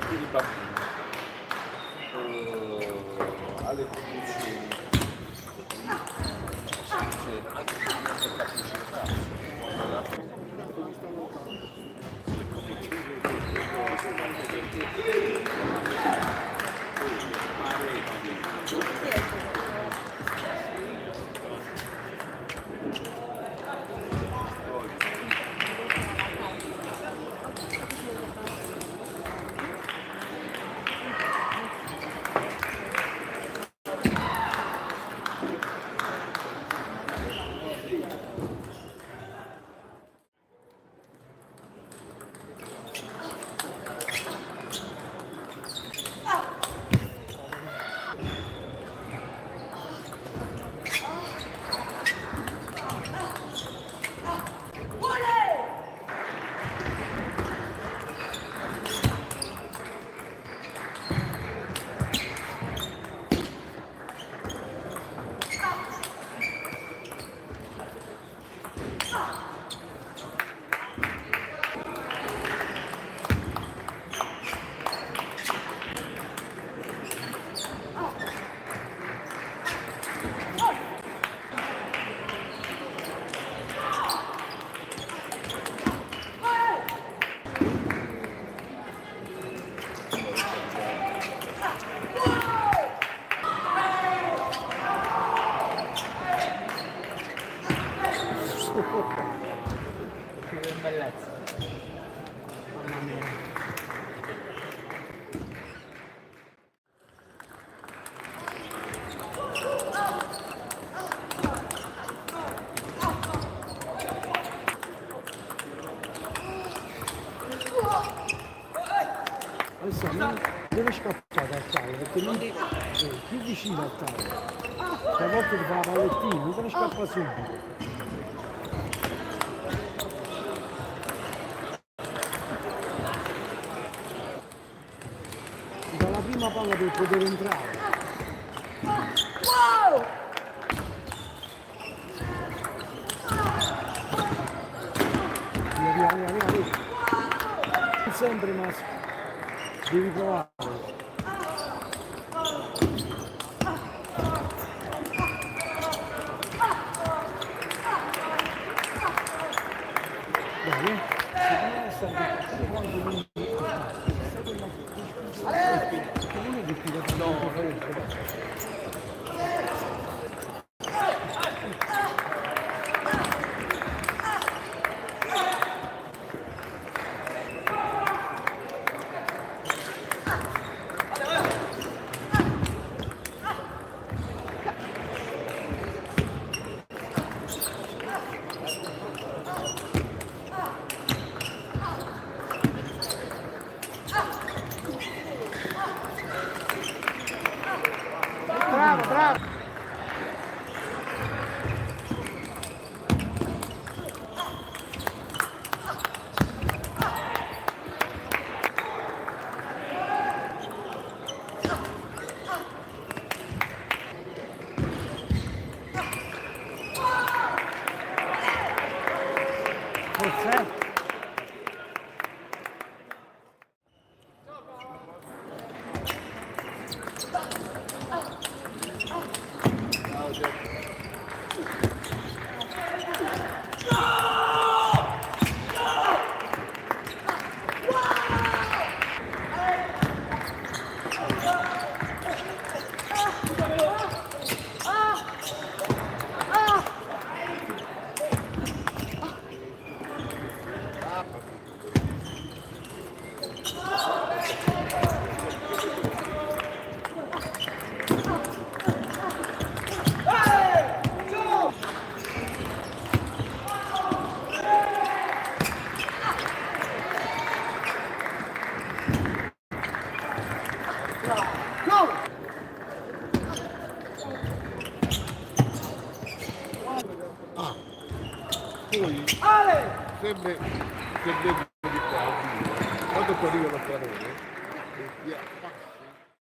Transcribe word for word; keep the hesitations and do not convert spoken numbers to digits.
Quindi bambino, eh, alle condizioni. Che bellezza. Mamma mia. Adesso no, deve scappare dal tavolo, perché non, eh, più vicino al tavolo. Stavolta ti fa la pallettina, non te ne scappa subito. Dalla prima palla per poter entrare. Via, via, via, via, via. Sempre, ma devi provare. Dai, eh. Secondo me sta tutti quanti lunghi. Non è difficile, no. Bravo, bravo. Forse? Ah. Poi, sempre, sempre di qua, quando poi arriva la Ferrone, eh, via.